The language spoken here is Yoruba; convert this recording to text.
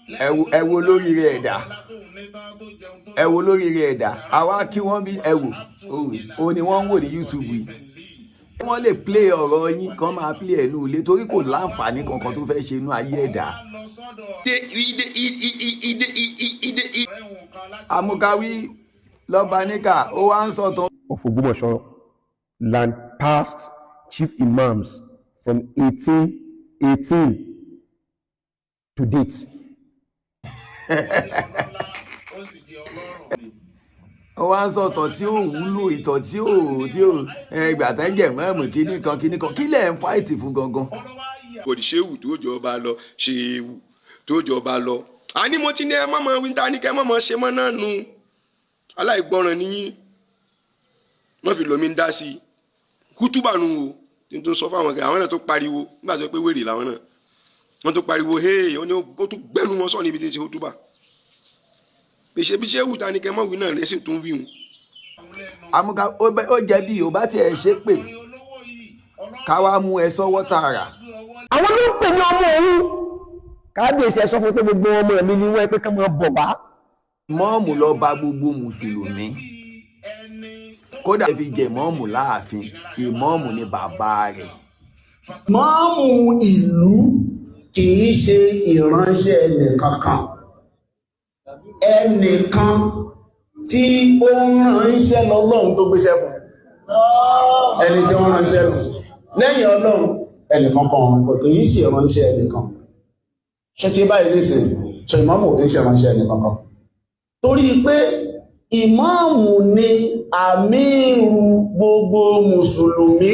Ẹ wo lóríire ẹ̀dá, ẹ wo lóríire ẹ̀dá. Àwa kí wọ́n bí ẹ wò ó ní wọ́n ń wò ní YouTube yìí. Wọ́n lè play ọ̀rọ̀ yín kan, máa play ẹ̀ nú ilé, torí kò láǹfààní kankan tó fẹ́ ṣe inú ayé ẹ̀dá. Amúkáwí lọ́ba níkà, ó wá ń sọ̀tàn. Of Ogbomoso land past chief imams from 1818 to date. Ó wá ń sọ̀tàn tí ó wúlò, ìtàn tí ò ẹgbà tán jẹ̀ mọ́ọ̀mù kíní kan kíní kan. Kí lẹ̀ ń fight fún gangan? Kò ní ṣéwù tó jọba lọ, ṣéwù tó jọba lọ. Àní mo ti ní ẹ mọ̀mọ́ wíńtà ní kẹ́ mọ̀mọ́ ṣe mọ́ náà nu. Aláìgbọràn nìyí, wọ́n fi lomi ń dá sí i. Kútúbà nu o, tí n tó sọ fáwọn àwọn náà tó pariwo nígbà tó pé wèrè làwọn náà, wọ́n tó pariwo hey. Ó ní ó tún gbẹ́nu wọn sọ níbi tí ń ṣe kútúbà. Pèsè bí ṣéwù ta ni kẹ́ mọ̀ wí náà lẹ́sìn tó ń wí hùn. Amúká ó jẹ́ bí ò bá tiẹ̀ ṣe pé ká wá mú ẹ sọ́wọ́ tààrà. Àwọn ló ń pè ní ọmọ òun. Kábíyèsí, ẹ sọ fún pé gbogbo ọmọ mi ni wọ́n, ẹ pé ká máa bọ̀ wá. Mọ́ọ̀mù lọ bá gbogbo mùsùlùmí, kódà fi jẹ mọ́ọ̀mù láàfin. Ìmọ̀ọ́mù ni bàbá rẹ̀. Ìmáàmù ìlú kìí ṣe ìránṣẹ́ ẹnìkankan. Ẹnìkan tí ó ń ránṣẹ́ lọ́lọ́run tó gbéṣẹ́ fún, ẹni tí ó ń ránṣẹ́ lọ lẹ́yìn Ọlọ́run, ẹnìkan kan kò kìí ṣe ìránṣẹ́ ẹnìkan. Ṣe ti báyìí nísìn so, ìmáàmù kìí ṣe ìránṣẹ́ ẹnìkankan, torí pé ìmáàmù ni àmírù gbogbo mùsùlùmí.